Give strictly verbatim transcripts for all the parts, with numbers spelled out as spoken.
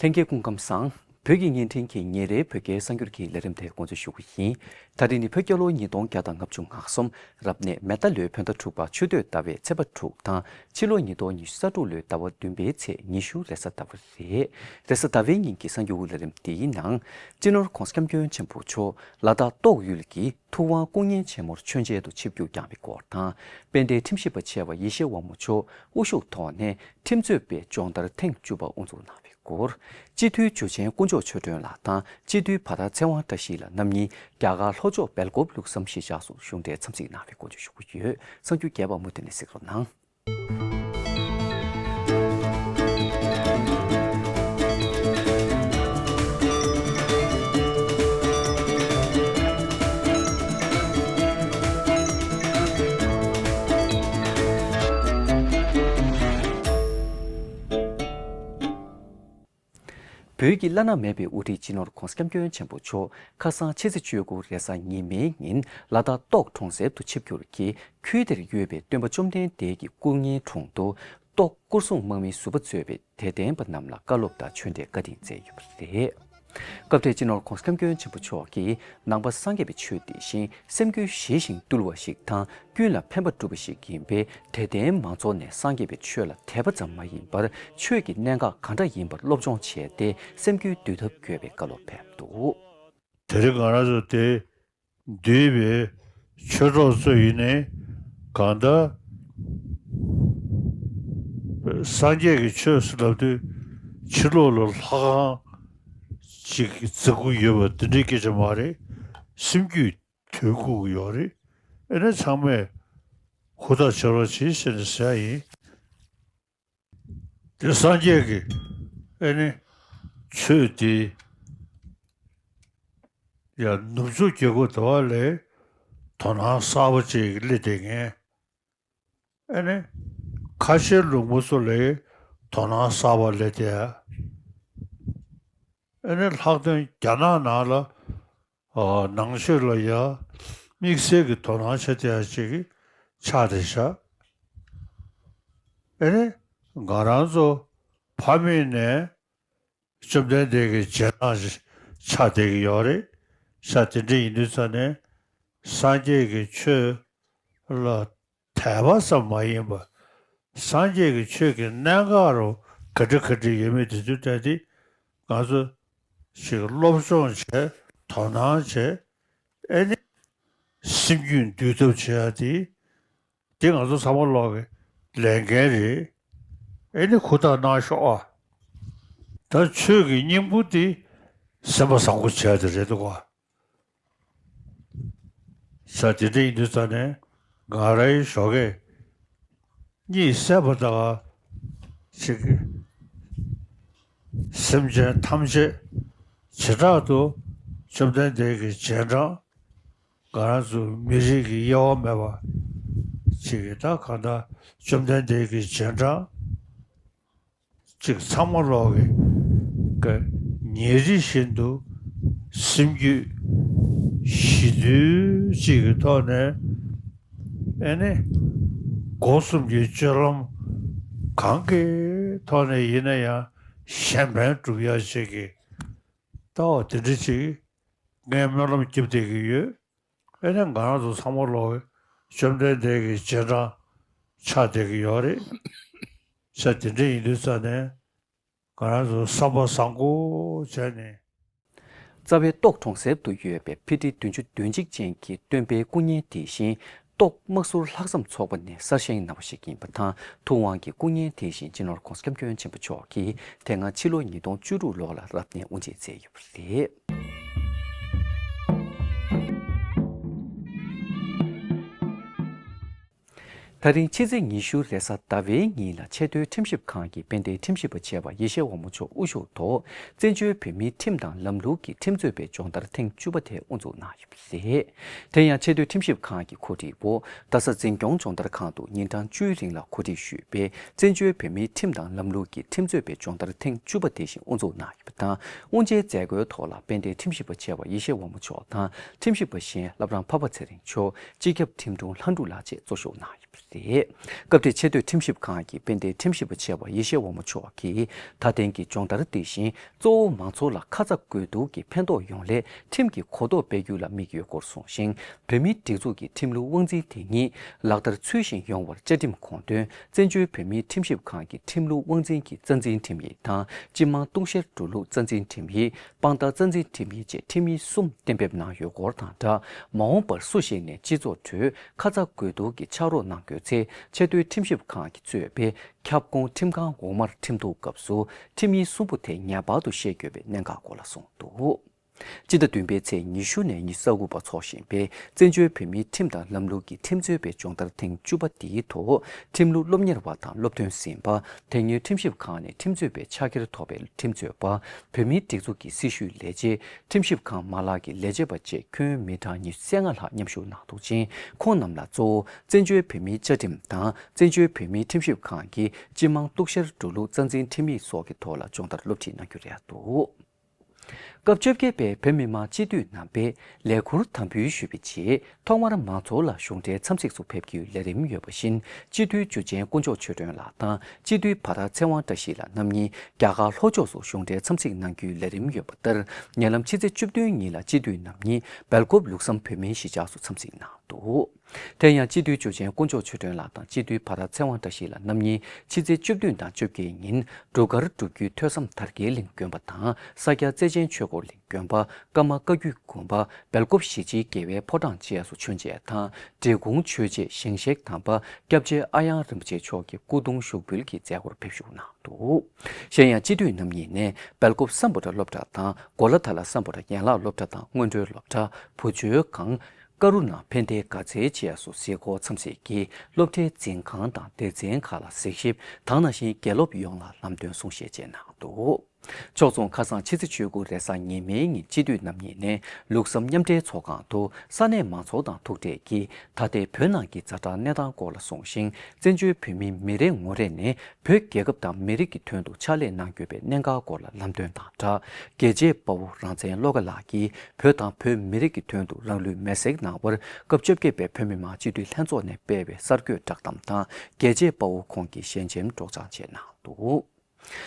ལྷན་རྒྱས་སྐུ་ཁམས་བཟང་། བོད་ཀྱི་བརྙན་འཕྲིན་གྱི་ཉིན་རེའི་བོད་སྐད་གསར་འགྱུར་གྱི་ལས་རིམ་དེ་འགོ་འཛུགས་ཞུ་གི་ཡིན། ད་རིང་ནི་བོད་རྒྱལ་ལོ་ཉིས་སྟོང་བརྒྱ་དང་ལྔ་བཅུ་ང་གསུམ་རབ་གནས་མེ་རྟ་ལོའི་བོད་ཟླ་དྲུག་པ་ཆུ་སྟོད་ཟླ་བའི་ཚེས་པ་དྲུག་དང་ཕྱི་ལོ་ཉིས་སྟོང་ཉི་ཤུ་རྩ་དྲུག་ལོའི་ཟླ་བ་བདུན་པའི་ཚེས་ཉི་ཤུ་རེས་གཟའ་ཟླ་བ་རེད། རེས་གཟའ་ཟླ་བའི་ཉིན་གྱི་གསར་འགྱུར་ལས་རིམ་འདིའི་ནང་། སྤྱི་ནོར་༧གོང་ས་༧སྐྱབས་མགོན་ཆེན་པོ་མཆོག་ལ་དྭགས་ཏོག་ཡུལ་གྱི་ཐུབ་དབང་སྐུ་བརྙན་ཆེན་མོར་མཆོད་མཇལ་དུ་ཆིབས་བསྒྱུར་བསྐྱངས་པའི་སྐོར་དང་། དཔལ་ལྡན་ཁྲིམས་ཞིབ་པ་ཆེ་བ་ཡེ་ཤེས་དབང་མོ་མཆོག་དབུ་བཞུགས་ཐོག་ནས་ཁྲིམས་རྩོད་པའི་སྦྱོང་བརྡར་ཐེངས་བཅུ་པ་དབུ་འཛུགས་གནང་བའི་སྐོར། སྤྱི་འཐུས་འཇུ་ཆེན་དཀོན་མཆོག་ཆོས་སྒྲོན་ལགས་དང་སྤྱི་འཐུས་བ་ད་ཚེ་དབང་བཀྲ་ཤིས་ལགས་རྣམ་གཉིས་རྒྱ་གར་ལྷོ་ཕྱོགས་སྦེལ་ཀོབ་ལུགས་བསམ་གཞིས་ཆགས་སུ་གཞུང་འབྲེལ་འཚམས་གཟིགས་གནང་བའི་སྐོར་བརྗོད་ཞུ་གི་ཡོད། གསར་འགྱུར་རྒྱས་པ་མུ་མཐུད་ནས་གཟིགས་རོགས་གནང་། བོད་ཀྱི་བླ་ན་མེད་པའི་དབུ་ཁྲིད་སྤྱི་ནོར་༧གོང་ས་༧སྐྱབས་མགོན་ཆེན་པོ་མཆོག་ཁ་སང་ཕྱི་ཚེས་བཅུ་དགུ་རེས་གཟའ་ཉི་མའི་ཉིན་ལ་དྭགས་ཏོག་གྲོང་གསེབ་ཏུ་ཆིབས་བསྒྱུར་གྱིས། ཁུལ་དེར་ཡོད་པའི་སྟོན་པ་བཅོམ་ལྡན་འདས་ཀྱི་སྐུ་བརྙན་དྲུང་དུ་ཏོག་སྐོར་སྲུང་དམག་མིའི་ཟུར་པ་གཙོས་པའི་དད་ལྡན་པ་རྣམས་ལ་བཀའ་སློབ་དང་ཆོས་འབྲེལ་བཀའ་དྲིན་སྩལ་ཡོད་པ་རེད། སྐབས་དེར་སྤྱི་ནོར་༧གོང་ས་༧སྐྱབས་མགོན་ཆེན་པོ་མཆོག་གིས་ནང་པ་སངས་རྒྱས་པའི་ཆོས་འདི་བཞིན་སེམས་རྒྱུད་ཞི་ཞིང་དུལ་བ་ཞིག་དང་། ཀུན་ལ་ཕན་པ་སྒྲུབ་པ་ཞིག་ཡིན་པས། དད་ལྡན་མང་ཚོགས་ནས་སངས་རྒྱས་པའི་ཆོས་ལ་དད་པ་ཙམ་མ་ཡིན་པར། ཆོས་ཀྱི་གནད་འགག་གང་འདྲ་ཡིན་པར་སློབ་སྦྱོང་བྱས་ཏེ། སེམས་རྒྱུད་འདུལ་ཐབས་དགོས་པའི་བཀའ་སློབ་ཕེབས་འདུག། དེ་རིང་ང་རང་ཚོ་དེ་འདུས་པའི་ཆོས་གྲོགས་ཚོ་ཡིན་ནའི་གང་ལྟར་སངས་རྒྱས་ཀྱི་ཆོས་ཟེར་ལབ་དུས་ཕྱི་ལོགས་ལ་ལྷ་ཁང་ཅིག་བརྩིགས་ཀྱི་ཡོད་པ་འདི་འདྲའི་སྐད་ཆ་མ་རེད། སེམས་རྒྱུད་དུལ་དགོས་ཀྱི་ཡོད་རེད། ཨེ་ནས་ཚང་མས་ཧུར་ཐག་བྱེད་རོགས་བྱེད་ཟེར་ནས་ཟེར་ཡ་ཡིན། དེ་སངས་རྒྱས་ཀྱི་ཨེ་ནི་ཆོས་དེ་ཡང་ནུབ་ཕྱོགས་རྒྱལ་ཁབ་དེ་བ་ལས་དོ་སྣང་གསར་པ་ཅིག་སླེབས་བསྡད་མཁན། ཨེ་ནི་ཁ་ཆེ་ལུང་པ་ཚོ་ལས་དོ་སྣང་གསར་པ་སླེབས་བསྡད་ཡ། ཨེ་ནི་ལྷག་དོན་རྒྱ་ནག་ནང་ལ་ཨ་ནང་ཆོས་ལ་ཡ་དམིགས་བསལ་གྱི་དོ་སྣང་བྱེད་བསྡད་ཡ་ཅིག་ཆགས་བསྡད་ཤག། ཨེ་ནི་ང་རང་ཚོ་ཕ་མེས་ནས་བཅོམ་ལྡན་འདས་ཀྱི་རྗེས་འབྲང་ཆགས་བསྡད་ཀྱི་ཡོད་རེད་ཤག། དེ་འདྲ་ཡིན་དུས་ཙང་ནས་སངས་རྒྱས་ཀྱི་ཆོས་ལ་དད་པ་ཙམ་མ་ཡིན་པར་སངས་རྒྱས་ཀྱི་ཆོས་ཀྱི་གནད་འགག་རུ་ག་འདྲ་ག་འདྲ་ཡོད་མེད་དེ་ཚོའི་ཐད་དེ་ང་ཚོ་ཞིག་སློབ་སྦྱོང་བྱས། དོ་སྣང་བྱས། ཨེ་ནི་སེམས་རྒྱུད་འདུལ་ཐབས་བྱེད་ཡ་དེ་དེ་ང་ཚོ་ཚང་མ་ལོག་གི་ལས་འགན་རེད། ཨེ་ནི་ཧུར་ཐག་གནང་ཤོག་ཨ། ད་ཆོས་ཀྱི་སྙིང་པོ་དེ་སེམས་པ་བཟང་པོ་བྱེད་ཡ་དེ་རེད་འདུག་ག། ས་དེ་འདྲ་ཡིན་དུས་ཙང་ནས་ང་རའི་ཞོགས་ཀས་གཉིད་སད་པ་དང་ཅིག་སེམས་ཅན་ཐམས་ཅད་བྱེ་བྲག་ཏུ་བཅོམ་ལྡན་འདས་ཀྱི་རྗེས་འབྲང་ང་རང་ཚོ་མི་རིགས་ཀྱི་དབྱེ་བ་མེད་པ་ཅིག་གི་ད་གང་ལྟར་བཅོམ་ལྡན་འདས་ཀྱི་རྗེས་འབྲང་། ཅིག་ཚང་མ་ལོག་གི་ཉིན་རེ་བཞིན་དུ་སེམས་རྒྱུད་ཞི་དུལ་ཅིག་གི་ཐོག་ནས་ཨེ་ནི་སྒོ་གསུམ་གྱི་སྤྱོད་ལམ་གང་གི་ཐོག་ནས་ཡིན་ན་ཡང་གཞན་ཕན་སྒྲུབ་ཡ་ཅིག་གི་ལྟ་བ་དེ་འདྲ་ཅིག་ངས་སྨོན་ལམ་རྒྱབ་བསྡད་ཀྱི་ཡོད། ཨེ་ནས་ང་རང་ཚོ་ཚང་མ་ལོག་བཅོམ་ལྡན་འདས་ཀྱི་རྗེས་འབྲང་ཆགས་བསྡད་ཀྱི་ཡོད་རེད། ས་དེ་འདྲ་ཡིན་དུས་ཙང་ནས་ང་རང་ཚོ་བསམ་པ་བཟང་པོ་བྱས་ནས། རྩ་བའི་ཏོག་གྲོང་གསེབ་ཏུ་ཡོད་པའི་ཕི་ཊི་བདུན་ཅུ་དོན་གཅིག་ཅན་གྱི་སྟོན་པའི་སྐུ་བརྙན་དེ་བཞིན་ཏོག་དམག་ཟུར་ལྷག་བསམ་ཚོགས་པ་ནས་གསར་བཞེངས་གནང་བ་ཞིག་ཡིན་པ་དང་། ཐུབ་དབང་གི་སྐུ་བརྙན་དེ་བཞིན་སྤྱི་ནོར་༧གོང་ས་༧སྐྱབས་མགོན་ཆེན་པོ་མཆོག་གིས་དེ་སྔ་ཕྱི་ལོ་ཉིས་སྟོང་བཅུ་དྲུག་ལོ་ལ་རབ་གནས་དབུ་འབྱེད་མཛད་ཡོད་པ་རེད། ད་རིང་ཕྱི་ཚེས་ཉི་ཤུ་རེས་གཟའ་ཟླ་བའི་ཉིན་ལ་ཆེས་མཐོའི་ཁྲིམས་ཞིབ་ཁང་གི་དཔལ་ལྡན་ཁྲིམས་ཞིབ་པ་ཆེ་བ་ཡེ་ཤེས་དབང་མོ་མཆོག་དབུ་བཞུགས་ཐོག་བཙན་བྱོལ་བོད་མིའི་ཁྲིམས་དང་ལམ་ལུགས་ཀྱི་ཁྲིམས་རྩོད་པའི་སྦྱོང་བརྡར་ཐེངས་བཅུ་པ་དེ་དབུ་འཛུགས་གནང་ཡོད་པ་རེད། དེ་ཡང་ཆེས་མཐོའི་ཁྲིམས་ཞིབ་ཁང་གི་གོ་སྒྲིག་འོག་རྡ་ས་འཛིན་སྐྱོང་སྦྱོང་བརྡར་ཁང་དུ་ཉིན་གྲངས་བཅུའི་རིང་ལ་གོ་སྒྲིག་ཞུས་པའི་བཙན་བྱོལ་བོད་མིའི་ཁྲིམས་དང་ལམ་ལུགས་ཀྱི་ཁྲིམས་རྩོད་པའི་སྦྱོང་བརྡར་ཐེངས་བཅུ་པ་དེ་བཞིན་དབུ་འཛུགས་གནང་ཡོད་པ་དང་། དབུ་འབྱེད་མཛད་སྒོའི་ཐོག་ལ་དཔལ་ལྡན་ཁྲིམས་ཞིབ་པ་ཆེ་བ་ཡེ་ཤེས་དབང་མོ་མཆོག་དང་། ཁྲིམས་ཞིབ་པ་གཞན་བླ་བྲང་འཕགས་པ་ཚེ་རིང་མཆོག་སྤྱི་ཁྱབ་ཁྲིམས་དྲུང་ལྷ་འབྲུག་ལགས་བཅས་གཙོ་བཞུགས་གནང་ཡོད། རེད། སྐབས་དེར་ཆེས་མཐོའི་ཁྲིམས་ཞིབ་ཁང་གི་དཔལ་ལྡན་ཁྲིམས་ཞིབ་པ་ཆེ་བ་ཡེ་ཤེས་དབང་མོ་མཆོག་གིས་ད་ཐེངས་ཀྱི་སྦྱོང་བརྡར་དེ་བཞིན་གཙོ་བོ་མང་ཚོགས་ལ་ཁ་ཚ་དགོས་གཏུགས་ཀྱི་ཕན་ཐོགས་ཡོང་སླད་ཁྲིམས་ཀྱི་གོ་རྟོགས་སྤེལ་རྒྱུ་ལ་དམིགས་ཡོད་སྐོར་གསུངས་ཤིང་། བོད་མིའི་སྒྲིག་འཛུགས་ཀྱི་ཁྲིམས་ལུགས་དབང་འཛིན་དེ་ཉིད་ལག་བསྟར་ཚུལ་བཞིན་ཡོང་བར་བཅའ་ཁྲིམས་དགོངས་དོན་བཙན་བྱོལ་བོད་མིའི་ཁྲིམས་ཞིབ་ཁང་གི་ཁྲིམས་ལུགས་དབང་འཛིན་གྱི་རྩ་འཛིན་ཁྲིམས་ཡིག་དང་སྤྱི་དམངས་ལྟུང་བཤེར་འགྲོ་ལུགས་རྩ་འཛིན་ཁྲིམས་ཡིག་དཔང་རྟགས་རྩ་འཛིན་ཁྲིམས་ཡིག་བཅས་ཁྲིམས་ཡིག་གསུམ་གཏན་འབེབས་གནང་ཡོད་སྐོར་དང་སྦྲགས། མ་འོངས་པར་སུ་ཞིག་ནས་སྤྱི་ཚོགས་ཁྲོད་ཁ་ཚ་དགོས་གཏུགས་ཀྱི་ཕྱག་རོགས་གནང་དགོས་ཚེ། ཆེས་མཐོའི་ཁྲིམས་ཞིབ་ཁང་གིས་གཙོས་པའི་ཁྱབ་ཁོངས་ཁྲིམས་ཁང་འོག་མར་ཁྲིམས་ཐོག་སྐབས་སུ་ཁྲིམས་ཡིག་གསུམ་པོ་དེ་ངེས་པར་དུ་ཤེས་དགོས་པའི་གནད་འགག་སྐོར་ལ་གསུངས་འདུག། སྤྱི་ཟླ་བདུན་པའི་ཚེས་ཉི་ཤུ་ནས་ཉི་ཤུ་རྩ་དགུ་བར་འཚོགས་བཞིན་པའི་བཙན་བྱོལ་བོད་མིའི་ཁྲིམས་དང་ལམ་ལུགས་ཀྱི་ཁྲིམས་རྩོད་པའི་སྦྱོང་བརྡར་ཐེངས་བཅུ་པ་འདིའི་ཐོག་ཁྲིམས་ལུགས་སློབ་གཉེར་བ་དང་སློབ་སྟོན་ཟིན་པ། དེ་སྔོན་ཁྲིམས་ཞིབ་ཁང་ནས་ཁྲིམས་རྩོད་པའི་ཕྱག་འཁྱེར་ཐོབ་པའི་ཁྲིམས་རྩོད་པ། བོད་མིའི་སྒྲིག་འཛུགས་ཀྱི་སྲི་ཞུའི་ལས་བྱེད། ཁྲིམས་ཞིབ་ཁང་མ་ལག་གི་ལས་བྱེད་པ་བཅས་ཁྱོན་མི་གྲངས་ཉི་ཤུ་རྩ་ལྔ་ལྷག་མཉམ་ཞུགས་གནང་འདུག་ཅིང་། ཁོང་རྣམས་ལ་གཙོ་བོ་བཙན་བྱོལ་བོད་མིའི་བཅའ་ཁྲིམས་དང་བཙན་བྱོལ་བོད་མིའི་ཁྲིམས་ཞིབ་ཁང་གི་སྤྱི་དམངས་གཏུག་བཤེར་འགྲོ་ལུགས་རྩ་འཛིན་ཁྲིམས་ཡིག་སོགས་ཀྱི་ཐོག་ལ་སྦྱོང་བརྡར་སློབ་ཁྲིད་གནང་རྒྱུ་རེད་འདུག། སྐབས་བཅོ་བརྒྱད་པའི་བོད་མི་མང་སྤྱི་འཐུས་རྣམ་པས་ལས་འཁུར་དམ་འབུལ་ཞུས་པའི་རྗེས། ཐོག་མར་མང་ཚོགས་ལ་གཞུང་འབྲེལ་འཚམས་གཟིགས་སུ་ཕེབས་རྒྱུའི་ལས་རིམ་ཡོད་པ་བཞིན། སྤྱི་འཐུས་འཇུ་ཆེན་དཀོན་མཆོག་ཆོས་སྒྲོན་ལགས་དང་སྤྱི་འཐུས་བར་ཐག་ཚེ་དབང་བཀྲ་ཤིས་ལགས་རྣམ་གཉིས་རྒྱ་གར་ལྷོ་ཕྱོགས་སུ་གཞུང་འབྲེལ་འཚམས་གཟིགས་གནང་རྒྱུའི་ལས་རིམ་ཡོད་པ་ལྟར། ཉེ་ལམ་ཕྱི་ཚེས་བཅུ་བདུན་ཉིན་ལ་སྤྱི་འཐུས་རྣམ་གཉིས་སྦེལ་ཀོབ་ལུགས་བསམ་བོད་མིའི་གཞིས་ཆགས་སུ་འཚམས་གཟིགས་གནང་འདུག། དེ་ཡང་སྤྱི་འཐུས་འཇུ་ཆེན་དཀོན་མཆོག་ཆོས་སྒྲོན་ལགས་དང་སྤྱི་འཐུས་བར་ཐག་ཚེ་དབང་བཀྲ་ཤིས་ལགས་རྣམ་གཉིས་ཕྱི་ཚེས་བཅུ་བདུན་དང་བཅོ་བརྒྱད་ཉིན་འབྲུག་སྒར་སྒྲུབ་བརྒྱུད་ཐོས་བསམ་དར་རྒྱས་གླིང་དགོན་པ་དང་ས་སྐྱ་རྩེ་ཆེན་ཆོས་འཁོར་གླིང་དགོན་པ། ཀརྨ་བཀའ་བརྒྱུད་དགོན་པ། སྦེལ་ཀོབ་གཞིས་བྱེས་རྒྱལ་བའི་ཕོ་བྲང་བཅས་སུ་མཆོད་མཇལ་དང་། འབྲས་སྤུངས་ཆོས་རྗེ་ཞིང་གཤེགས་དམ་པ་སྐྱབས་རྗེ་ཨ་ཡང་རིན་པོ་ཆེ་མཆོག་གི་སྐུ་གདུང་ཞུགས་འབུལ་གྱི་མཛད་སྒོར་ཕེབས་ཞུགས་གནང་འདུག། གཞན་ཡང་སྤྱི་འཐུས་རྣམ་གཉིས་ནས་སྦེལ་ཀོབ་སམ་བྷོ་ཊ་སློབ་གྲྭ་དང་གོ་ལ་ཐ་ལ་སམ་བྷོ་ཊ་ཡན་ལག་སློབ་གྲྭ་དང་སྔོན་འགྲོའི་སློབ་གྲྭ། བུ་བཅོལ་ཁང་། ཀ་རུ་ན་ཕན་བདེའི་དགའ་ཚལ་བཅས་སུ་གཟིགས་སྐོར་འཚམས་གཟིགས་ཀྱིས་སློབ་གྲྭའི་འཛིན་ཁང་དང་སྡེ་ཚན་ཁག་ལ་གཟིགས་ཞིབ་དང་། ནང་བཞིན་དགེ་སློབ་ཡོངས་ལ་ལམ་སྟོན་གསུང་བཤད་བཅས་གནང་འདུག། ཕྱོགས་མཚུངས་ཁ་སང་ཕྱི་ཚེས་བཅུ་དགུ་རེས་གཟའ་ཉི་མའི་ཉིན་སྤྱི་འཐུས་རྣམ་གཉིས་ནས་ལུགས་བསམ་མཉམ་འབྲེལ་ཚོགས་ཁང་དུ་ས་གནས་མང་ཚོགས་དང་ཐུག་འཕྲད་ཀྱིས་ད་ལྟའི་བོད་ནང་གི་ཛ་དྲག་གནས་སྟངས་སྐོར་ལ་གསུངས་ཤིང་། བཙན་བྱོལ་བོད་མིའི་མི་རེ་ངོ་རེ་ནས་བོད་རྒྱལ་ཁབ་དང་མི་རིགས་ཀྱི་དོན་དུ་ཕྱག་ལས་གནང་དགོས་པའི་གནད་འགག་སྐོར་ལ་ལམ་སྟོན་དང་སྦྲགས། རྒྱལ་གཅེས་དཔའ་བོ་རང་བཙན་བློ་དགའ་ལགས་ཀྱིས་བོད་དང་བོད་མི་རིགས་ཀྱི་དོན་དུ་རང་ལུས་མེར་སྲེག་གནང་བར་སྐབས་བཅོ་བརྒྱད་པའི་བོད་མི་མང་སྤྱི་འཐུས་ལྷན་ཚོགས་ནས་སྤེལ་བའི་གསར་འགོད་བསྒྲགས་གཏམ་དང་། རྒྱལ་གཅེས་དཔའ་བོ་ཁོང་གི་ཞལ་ཆེམས་སྒྲོག་སྦྱང་བཅས་གནང་འདུག།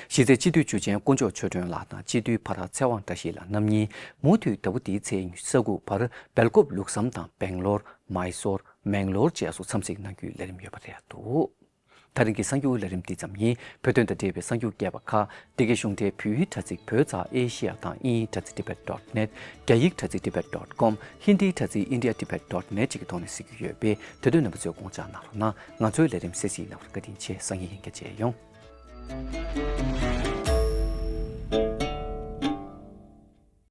གཞི་རྩའི་སྤྱི་འཐུས་འཇུ་ཆེན་དཀོན་མཆོག་ཆོས་སྒྲོན་ལགས་དང་སྤྱི་འཐུས་བར་ཐག་ཚེ་དབང་བཀྲ་ཤིས་ལགས་རྣམ་གཉིས་མུ་མཐུད་ཟླ་བ་འདིའི་ཚེས་ཉི་ཤུ་རྩ་དགུ་བར་སྦེལ་ཀོབ་ལུགས་བསམ་དང་སྦེང་ལོར། མའི་སོར། མེང་ལོར་བཅས་སུ་འཚམས་གཟིགས་གནང་རྒྱུའི་ལས་རིམ་ཡོད་པ་རེད་འདུག། ད་རིང་གི་གསར་འགྱུར་ལས་རིམ་འདི་ཙམ་ཡིན། བོད་དོན་དང་འབྲེལ་བའི་གསར་འགྱུར་རྒྱས་པ་ཁག་འདི་གའི་གཞུང་འབྲེལ་བོད་ཡིག་དྲ་ཚིགས་བོད་ཙ་ཨེ་ཤི་ཡ་དང་དབྱིན་ཡིག་དྲ་ཚིགས་tibet dot net། རྒྱ་ཡིག་དྲ་ཚིགས་tibet dot com། ཧིན་དིའི་དྲ་ཚིགས་india tibet dot net་བཅས་ཀྱི་ཐོག་ནས་གཟིགས་རྒྱུ་ཡོད་པས། དེ་དོན་རྣམ་པ་ཚོས་དགོངས་འཇགས་གནང་རོགས་གནང་། ང་ཚོའི་ལས་རིམ་གསན་གཟིགས་གནང་བར་བཀའ་དྲིན་ཆེ། སང་ཉིན་ཡང་བསྐྱར་མཇལ་ཡོང་།